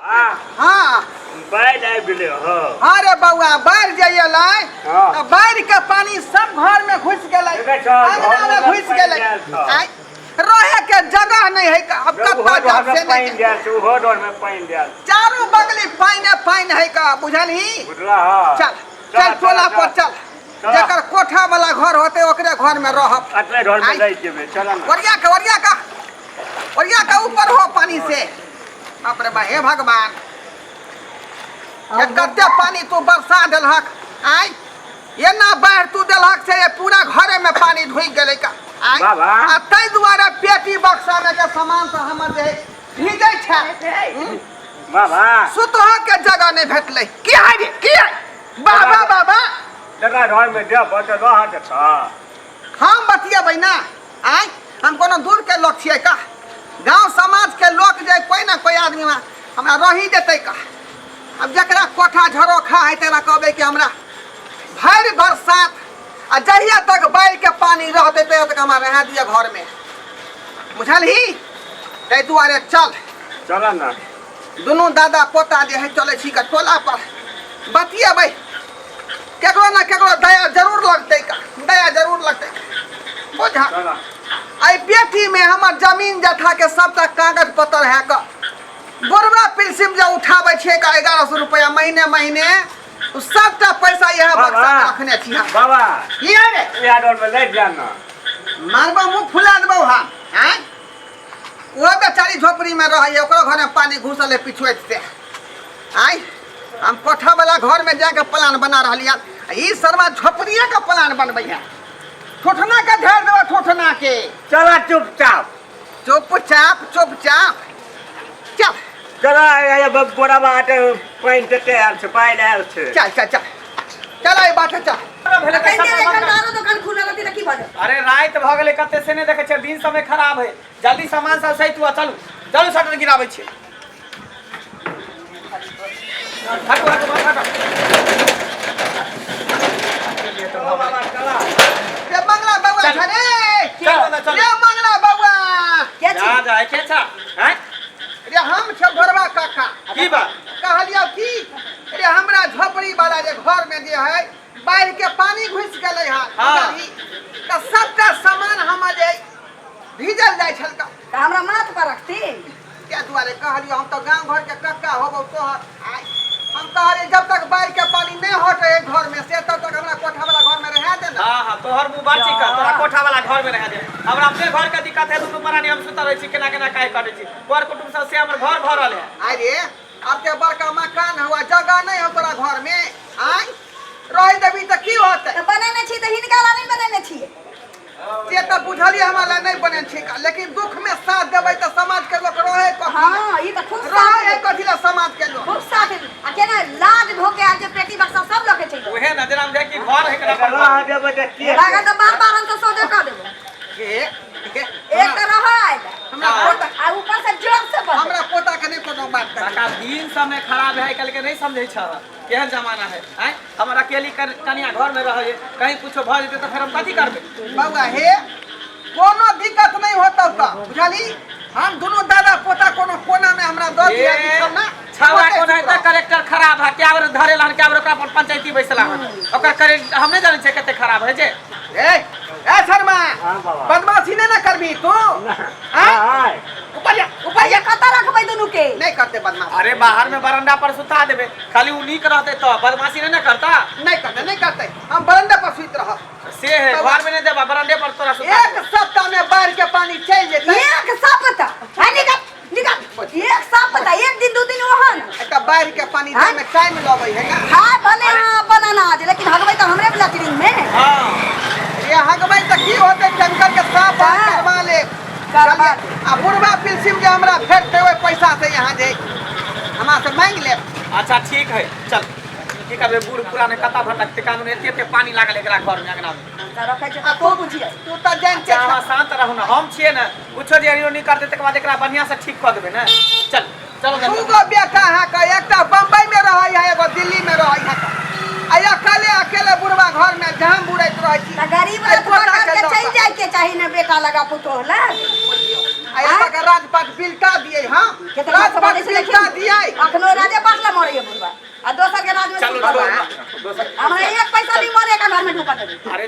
हाँ। बाढ़ि आबि गेलै। हँ। अरे बौआ, बाढ़ि जे एलै हाँ। तऽ बाढ़ि के पानी सब घर में घुसि गेलै, देखै छह, अंगना में घरमे घुसि पानि गेलै। आयल छह। आइ रहे के जगह नहीं है, अब ओहो कतऽ जाब डोरमे से नहीं पानि जाने। गेल छै, ओहो डोरमे पानि गेल। चारू बगली पानि पानि है का, बुझलही? बुझला? हँ। चल चल, टोला पर चल। चल। जकर कोठा वाला घर होते ओकरे घर में रहब। अतने घरमे आइ। लै जेबै, चल ने। ओरिया के, ओरिया का, ओरिया के ऊपर हो पानी से। बाप रे बा, हे भगवान, ये कते पानी तू बरसा देलहक। आय, एना बाढ़ि तू देलहक से ये पूरा घरे में पानी ढुकि गेलै का। आय, बाबा। आ ताहि दुआरे पेटी बक्सा में के सामान सब हमर जे है भीजै छै। बाबा। सुतह के जगह नहीं भेटलै। की है रे, की है बाबा? बाबा। जकरा घरमे देबह तऽ रहत तऽ। हम बतियेबै ना। आय, हम कोनो दूर के लोक छियै का? गांव समाज के लोक जे कोई ना कोई आदमी हमरा रही देतै का? अब जकरा कोठा झरोखा है तकरा कहबै कि हमरा भरि बरसात आ जहिया तक बाढ़ि के पानी रहतै तहिया तक हमरा रहा दिअ घर में, बुझलही? ताहि दुआरे चल। चल ने। दुनू दादा पोता जे है चलै छी का टोला पर, बतियेबै, केकरो ना केकरो दया जरूर लगतै का, दया जरूर लगतै, बुझा? चल। एहि पेटी में हमर जमीन जथा के सबटा कागज पत्र है का। बुढ़वा पिलसिम जे उठाबै छियै का 1100 रुपया महीने महीने, उ सबटा पैसा इएह बाबा। बक्सा में रखने छी हम। बाबा। की है रे? इएह डोरमे लागि जा ने। मारबा मुँह फुला देबौ हम। आँय, ओहो बेचारी झोपड़ी में रहैए, ओकरो घर में पानी घुसल है पिछुआइत से। आँय, हम कोठा वाला घर में जाके प्लान बना रहली हन, ई सरवा झोपड़िए के प्लान बनबै है। ठोठना के ढेर देबो ठोठना के। चल चुपचाप। चुपचाप, चुपचाप चल। चल, बोरा बाटे पानि कते आयल छै, बाढ़ि आयल छै। चल चल चल चल, एहि बाटे चल। भेलै तऽ कहि सब दे एखन बंद। आरो दोकान खुलल रहतै तऽ की भऽ जेतै? अरे राति भऽ गेलै कते से नहि देखै छियै, दिन समय खराब है। जल्दी सामान सब सहित हुआ, चलू चलू, शटर गिराबै छियै। हटो हटो हटो। रे मंगला बउआ। चल। छ रे। चल चल। रे मंगला बउआ। के जा छी? जा, के छा हैं? रे हम छौ घरवा काका। की बात? कहलियौ की रे, हमरा झोपड़ी वाला जे घर में जे है बाढ़ि के पानी घुसि गेलै हन। हाँ। बुझलही? तऽ सबटा सामान हमर जे भीजल जाइ छल का। तऽ हमरा माथ पर रखती? क्या दुआरे कहलियौ, हम तऽ गाँव घर के कक्का होबौ तोहर। आइ हम कहलियै जब तक बाढ़ि के पानी नहीं हटे है घर में से तब तक हमरा कोठा वाला घर में रह देना। हाँ हाँ, तोहर मुँह बड़ चिकन, तोरा कोठा वाला घर में रह दे। हमरा अपने घर के दिक्कत है, दुनू प्राणी हम सुतल रहै छी, केना केना काहे कटै छी, कर कुटुम्ब सब से हमर घर भरल है। अरे अब के बड़का मकान हुआ, जगह नहीं हो तोरा घर में, आय रह देबी तऽ की होतै? तऽ बनेने छी तऽ हिनका ला नहि बनेने छियै? से तऽ बुझलियै, हमरा लए नहि बनेने छी, लेकिन दुख में साथ देबै तऽ समाज के लोक रहे कथी? हँ, ई तऽ खूब रहे साथ है देबै। कथी लए समाज के लोक? खूब साथ देबै। आ केना लाज धोके आ जे पेटी बक्सा सब लऽ के चलि उहे न जेना हम कि घर है केना। रह देबै तऽ की हेतै? लागत तऽ बाप बारन तऽ सोझे कऽ देबो। के के? एक तऽ रहै हमरा पोता आ ऊपर से जोर से बजै। हमरा पोता के नहि कोनो बात कही। काका, दिन समय खराब है आइ काल्हि के, नहीं समझै छह केहन जमाना है? आँय, हमर अकेली कनिया घर में रहै है, कहीं कुछो भऽ जेतै तऽ फेर हम कथी करबै? बौआ हे, कोनो दिक्कत नहीं होतौ तऽ, बुझली? हम दुनू दादा पोता कोनो कोना में हमरा दऽ दिया बिछौना। छौड़ा ओतै कोन है सुत तऽ रहब। करेक्टर खराब है, क्या बेर धरेला हन, क्या बेर ओकरा पर पंचायती बैसला हन। ओकर करेक्टर हम नहीं जानै छियै कते खराब है जे। ए ए शर्मा। हाँ बाबा। बदमाशी नहीं ना करबी तू? आँय? आय। ऊपर जा, ऊपर जा। कतऽ रखबै दुनू के? नहीं करते बदमाशी। अरे बाहर में बरंडा पर सुता देबे, खाली उ नीक रहते तो बदमाशी नहीं ना करता। नहीं करते, नहीं करते, हम बरंडा पर सुत रहब। से है, घर में नहीं देबा, बरंडे पर तोरा सुता एक देबा। सप्ताह में बाढ़ के पानी चलि जेतै। एक सप्ताह है? निकल निकल, एक सप्ताह, एक दिन दू दिन ओहन। एकटा बाढ़ के पानी हाँ? में टाइम लगै है ना। खाय भले अहाँ अपन अनाज, लेकिन हगबै तऽ हमरे लैट्रिन में। हाँ। रे हगबै तऽ की होतै? टंकर के साफ हाँ। करवा लेब। करवा। आ बुढ़वा पिलसिम जे हमरा भेटतै ओहि पैसा से यहाँ जे हमरा से मांगि लेब। अच्छा ठीक है, चल। की करबै, बूढ़ पुराने कता भटकते? कानून एते एते पानी लागल एकरा घर में, अंगना में। तऽ रखै छै तऽ तू बुझियै। तू तऽ जानिते अच्छा, अहाँ छह। शांत रहू ने, हम छियै ने, कुछो जे अरियो नहीं करते तकर बाद एकरा बढ़िया से ठीक कऽ देबै ने। चल चलो। दू गो बेटा अहाँके, एकटा बम्बई में रहै है, एगो दिल्ली में रहै है, आ अकेले अकेले बुढ़वा घर में जाम बुड़ैत रहै छी। तऽ गरीब एहि रथ पोता पकड़ के के लऽ चलि कऽ। जाय के चाही ने बेटा लगा पुतोह लग। आ एतऽ के राजपाट बिलटा दियै। हाँ, केतना राजपाट बजै छै बिलटा देखियौ। दियै। अखनो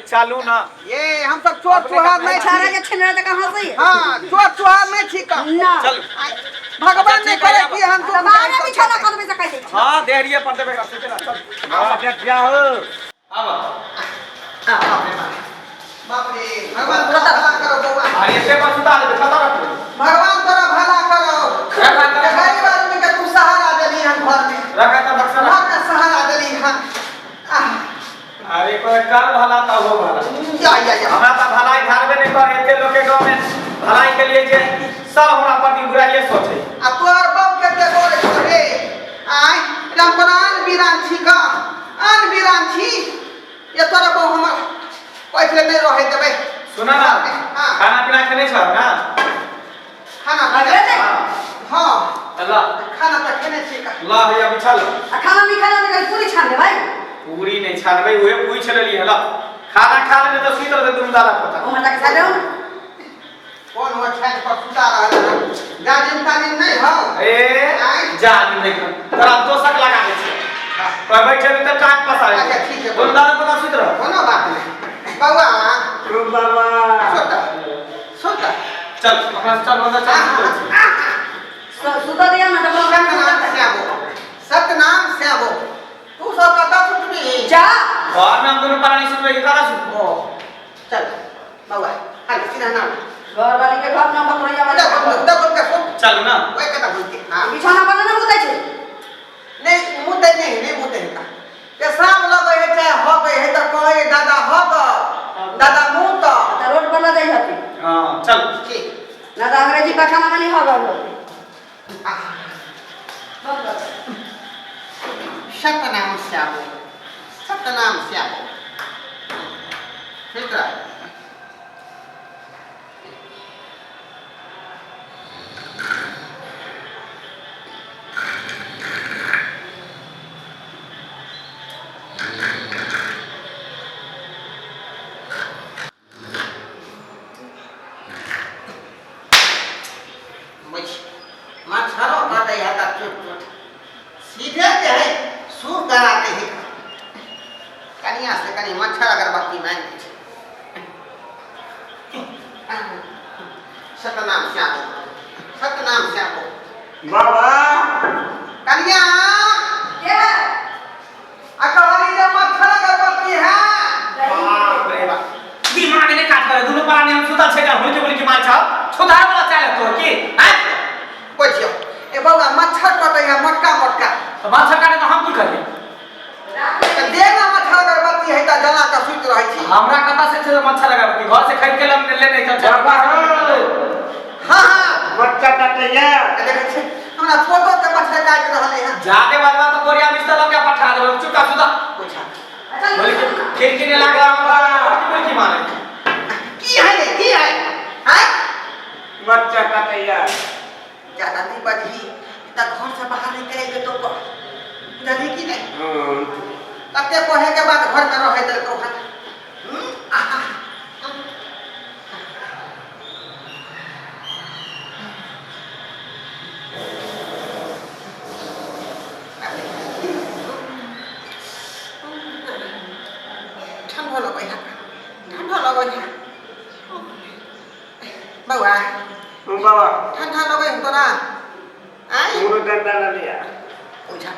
चलू ना। ये हम सब चोर चुहार नहीं छाड़ा छी। के छिनरा जकाँ हंसै। हाँ, चोर चुहार नहीं छी का। ना। चलू। भगवान नहीं करे कि हम तऽ बाहरे बिछौना कऽ देबै से कहि दै छी। हाँ, देहरिए पर देबै एकरा सुते ला, चल। हाँ, देखिया हो। आब। बाप रे, भगवान तोरा भला करो बौआ। अरे एते पर सुता देबै, कतऽ रखबै? भगवान तोरा भला करो। रख, रख, रख। गरीब आदमी के तू सहारा देली हन घर में। रख तऽ बक्सा रख। घर के सहारा देली हन। आह, अरे कोई कर भला तऽ हो भला। या या या। हमरा तऽ भलाई धारबे नहि करे, एते लोक के गाँव में भलाई के लिए जे सब हमरा प्रति बुराइए सोचे। आ तोहर बाप के देखो रे रे। आय, राम कोनो आन बीरान छी का? आन बीरान छी? ये तोरा बाप हमर पैसे नहीं रहे देबै। सुना ना, हाँ। खाना पीना खेने छह ना? खाना अरे पीना। नहीं। हाँ। तऽ ल। खाना तऽ खेने छी का। ल हैया बिछल। आ खाना नहि खाना तऽ कनि पूरी छान दे भाइ। पूरी नहि छानबै, उहे पूछि लेलियै। ल, खाना खा लेने तऽ सुति रहतै दुनू दादा पोता। उम्हर जाके खा जाउ ने। कौन हो छानि पर सुता रहल है? जाजिम ताजिम नहीं हो। ए जान नहीं कर, तोरा दोसक लगा दै छै। कोई बैठे तऽ टांग पसारे। अच्छा, ठीक है। दुनू दादा पोता सुति रह। कोनो बात नहीं बौआ। खूब बाबा। सुत सुत। चल अपना, चल बंदा, चल सुति रहै छी। सुतऽ दिअ ने तऽ कोनो काम सतनाम सुतऽ। श्यामो, सतनाम श्यामो। तू सब कतऽ सुतबी? जा। घर में हम दुनू प्राणी सुतबै कि कतऽ सुतबै? ओ चल बौआ, हाल सीधा ना। घरवाली के घर न पकड़ैया वाला। देखो देखो के सुत। चलू ना। ओए कतऽ घुमते? हाँ। बिछौना पर ने मुतै छै। नहीं मुते नहीं, नहीं मुते का पेशाब लगै है चाहे हगै है तऽ कहै है दादा हग, दादा मुँह तऽ। तऽ रोड पर न जाइ हथिन। हाँ, चल। ठीक। ना तऽ अंग्रेजी पैखाना में नहीं हगल होतै। सतनाम श्यामो, सतनाम श्यामो। ठीक रह। मच्छरो कटै है तऽ चुट चुट सीधे जे है सूर कराते ही कनिया से कनि मच्छर अगरबत्ती मांगि दै छै। सतनाम श्यामो, सतनाम श्यामो। बाबा। कनिया। के? आ कहली जे मच्छर अगरबत्ती है। बाप रे बाप, दिमाग ने काट करे। दुनू प्राणी हम सुतल छै, हुलकी बुलकी मार छौ छुधार वाला चाल तो की हैं? पूछियो ए बौआ, मच्छर कटै है मोटका मोटका। तो मच्छर काटे तो हम की करिए? तऽ दे ना, मच्छर अगरबत्ती है तऽ जला कऽ सुति रहै छी। हमरा कता से छै मच्छर अगरबत्ती? घर से खरीद के ले नहीं चल। बाबा हो। हाँ हाँ। बच्चा कटैया। देखै छी, हमरा फोटो के मच्छर काटि रहलै हन। जाके बाजवा तो बोरिया बिस्तर लग के पठा देबै। चुपचाप सुता। पूछा। बोले कि खिड़की ने लगा, हुलकी बुलकी मारे। की है रे, की है हैं? बच्चा कटैया। ज्यादा नहीं बजही तऽ घर से बाहर निकलि जेतौ। बुझलही कि नहि? हाँ। कते कहे के बाद घर में रहै देलकौ हन। आहा। ठंडो लगै है, ठंडो लगै है बौआ। बाबा। ठंडा लगै है तोरा आँय? पूरा डंडा ना लिया। ओझा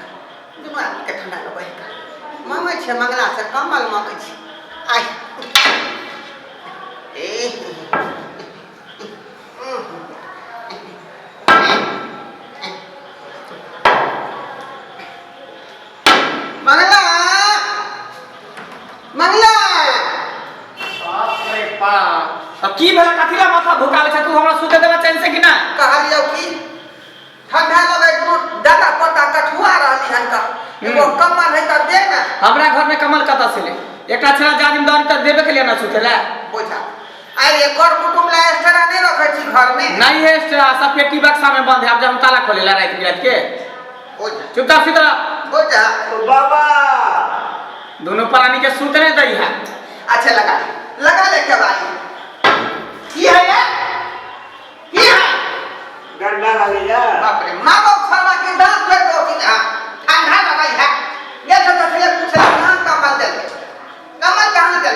दुनू आदमीके ठंडा लगै है। मङ्गै छै मंगला से कम्बल मङ्गै छै। आइ ए मंगला, मंगला। बाप रे बाप, तब की भेल? कथी ला माथा भुकाबै छै तू? हमरा सुते देबे चैन से कि ना? कहलियौ कि ठंडा लगै, दुनू दादा पोता कठुआ रहली हन तऽ एगो कम्बल है तऽ दे ना। हमरा घर में कमल कतऽ से ले? एकटा छला जाजिम दौरी तऽ देबे के लिए ना सुते ला। बोझा आइ कर कुटुम्ब ला एक्स्ट्रा नहीं रखै छी घर में? नहीं है एक्स्ट्रा, सब पेटी बक्सा में बंद है। अब जब हम ताला खोले ला रात बिरात के। बोझा। चुपचाप सुत रह। बोझा। बाबा। दोनों प्राणी के सुतने दई है। अच्छा, लगा ले, लगा ले के बारी की है ये? की है? डंडा ना लिया। बाप रे, माँ बाप सरवा के दांत फेंक दो कि हाँ ठंडा लगई है। ये तो तो पूछ कहाँ कम्बल दे, कम्बल कहाँ दे?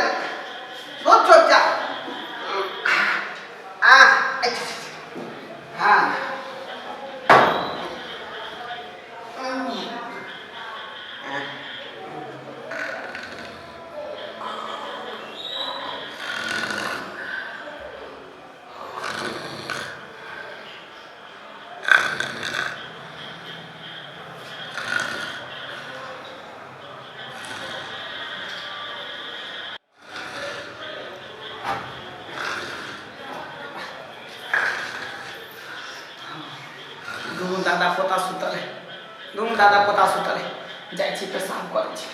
दुनू दादा पोता सुतल है जाइ छी पेशाब करै छी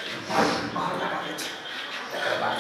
बाहर लगा दै छी तकर बाद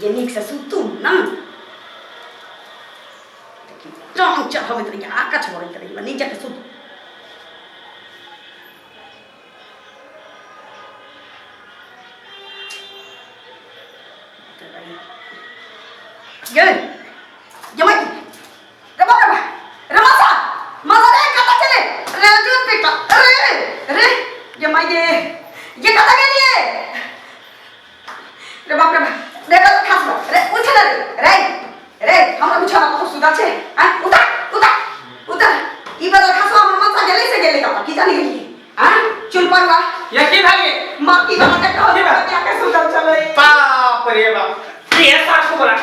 जे नीकसँ सुतू ने टांग चढ़बैत रहिए आकछ भरैत रहिए नीक जकाँ सुतू। ये जमाई रे बाप रे रे मासा मासा रे कता चले रे जुन पिटा रे रे जमाई ये ये कता गेलिए रे बाप रे बाप रे कता खास बा रे उठ ना रे रे रे हमरा बिछाना बहुत सुधा छै आ उतर उतर उतर ई बदल खास हमर मासा गेले से गेले कता की जानी गेलिए आ चुल परवा ये की भेल माँ की बात के की बात? कह के सुतल चलै। बाप रे बाप ये सासु बोला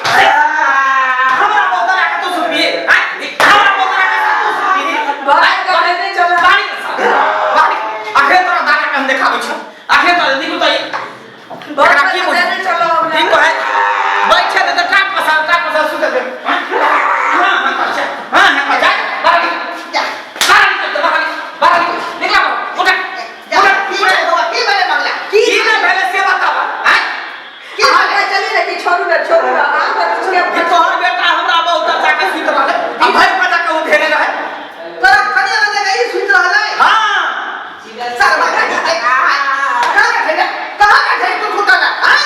हमरा बोतल आके तू सुतबी हां हमरा बोतल आके तू सुतबी बाहर कपड़े नहीं चला। बाहर बाहर आखिर तोरा दाना के हम देखाबै छौ आखिर तोरा निकल तो एकरा की बुझ नहीं चलो की कहै बैठे दे तऽ टाक पसार सुते दे हां हां अच्छा हां हां जा बाहर निकल जा बाहर निकल तो बाहर निकल बाहर निकल निकला उठा जा उठा की भेलै बौआ की भेलै मामला की की ने भेलै से बताबा हां की भेलै चली रे कि छोड़ू रे छोड़ू रे अहाँ तऽ कुछ के कि तोहर बेटा हमरा बहुत जाके सुति रहलै आ भरि पजा के उधेने रहै। तोरा कनिया लग जाके ई सुति रहलै। हाँ सरवा का कहाँ का ठेला कहाँ का ठेला तू सुतल हां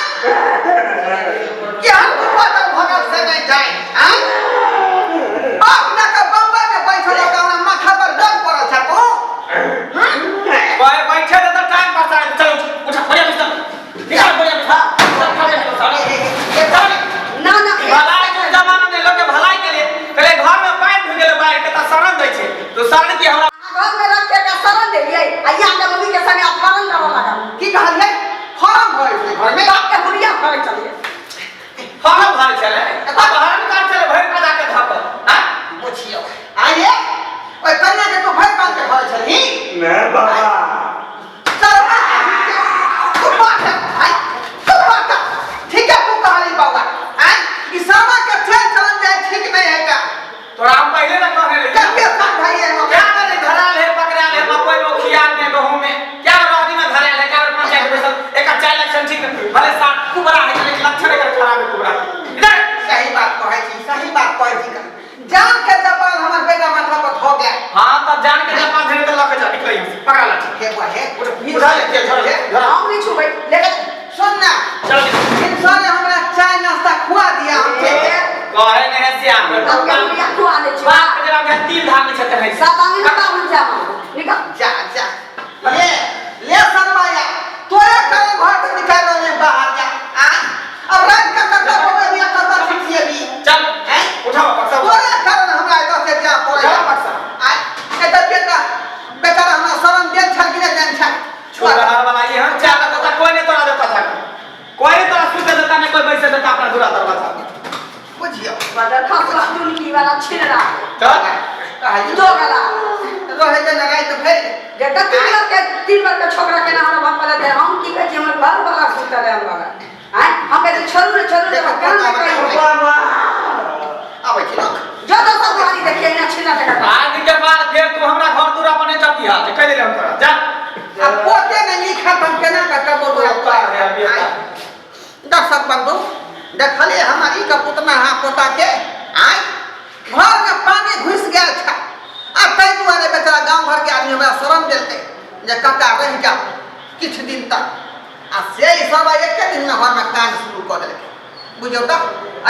कि हम तू पता भगल से नहीं जाए हां अपना का बम्बई में पैसा लगा हमरा माथा पर दर्द पड़ल छ तू। बैठे दे तो टाइम पास आ चलो उठ उठा बढ़िया बिस्तर निकाल बढ़िया बिस्तर सब खा ले चल ना ना भलाई के जमाना में लोग के भलाई के लिए कहले घर में पानि ढुक गेलै बाढ़ि के त शरण दै छै तो शरण की हमरा घर में रख के का शरण देलियै आ यहाँ के मम्मी के संगे अपहरण करऽ लागल। की कहलियै फॉर्म भरै छै घर में बाप के हुरिया भरै चलियै। फॉर्म भरै छलै अपहरण कर छलै भरि पजा के धप हां बुझियौ आइए ओइ कन्या के तू भरि पान के भरै छलही ने बाबा सरवा तू बात आई तू बात ठीक है तू कहली बाबा आई ई सरवा के चल चलन जाए ठीक नहीं है का तोरा हम पहिले ना कहने रहियै कते समझाइए हम क्या करे धराल है पकड़ाल है मकई में खियाल में गहूं में क्या रहनी में धराल है क्या पंचायत बैसल एक चार लक्षण ठीक भले सात कुबरा है लेकिन लक्षण एकर खराब है कुबरा इधर सही बात कहै छी सही बात कहै छी जान के जपान हमर बेटा माथा पर धो गया। हां तब जान के जपान धरे तो लके जा निकले यहाँ से पकड़ा ला हे बुआ हे उठा ले के झड़ झड़ हम नहीं छुबै लेकिन सुन ना चल इंसान ने हमरा चाय नाश्ता खुआ दिया हमके कहे नहीं है श्याम बाप के हुरिया खुआ दै छी। बाप के जरा तिल धान नहीं छते है सात आंगन बाबू जामा निकल जा जा ले ले शर्माया तोरे कारण घर से निकाल रहे बाहर जा आ अब रात का कत्ता पकड़ लिया कत्ता छुटिए भी चल हैं उठाओ बक्सा तोरे कारण हमरा एतऽ से जा पड़े उठाओ बक्सा आ एतऽ बेटा बेचारा हमरा शरण देल छल कि नहि देल छल छोड़ा वाला ये हम चाह देता कोई नहीं तोरा देता था कोई नहीं तोरा सुते देता नहीं कोई बैसे देता अपना दूरा दरवाजा बुझियो बदल खसला चुनकी वाला छिनरा चल कहलियै दो गला रहे जे लगाइ तऽ भेल जे तऽ 3 बार के छोकरा के ना हमरा बाप वाला दे हम की कहै छी हमर घर वाला सुतल है हमरा आय हम कहै छी छोड़ू रे छोड़ू रे देखो, केना नहि कहियो बाबा आबै छी लोक जो तो सब दुआरी देखिए ना छिनरा के आज के बाद फिर तू हमरा घर दूरा पर नहीं चलती हाथ कह दे हम तोरा जा आ पोते नहि लिखत हम केना कऽ कबो पोता है, बेटा। दर्शक बंधु देखलिए हमर ई के पुतना हा पोता के आय घर में पानी घुस गेल छै आ ताहि दुआरे बेचारा गांव घर के आदमी हमरा शरण देलकै जे कक्का रहि जाओ किछु दिन तक आ से ई सब एके दिन में घर में कांड शुरू कऽ देलकै। बुझियौ तऽ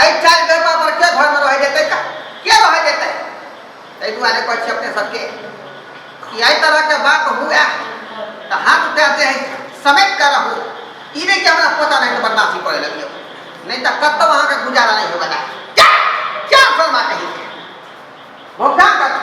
एहि चालि व्यवहार पर के घर में रहि जेतै का के रहि जेतै। ताहि दुआरे कहै छी अपने सबके कि एहि तरहके बात हुए तऽ हाथ पैर जे है समेट कऽ रहू। ई नहि कि हमरा पोता नहि तऽ बदमाशी करे लगियौ, नहि तऽ कतहु अहाँके गुजारा नहि होयवला। क्या क्या शर्मा कही भुगतान कर।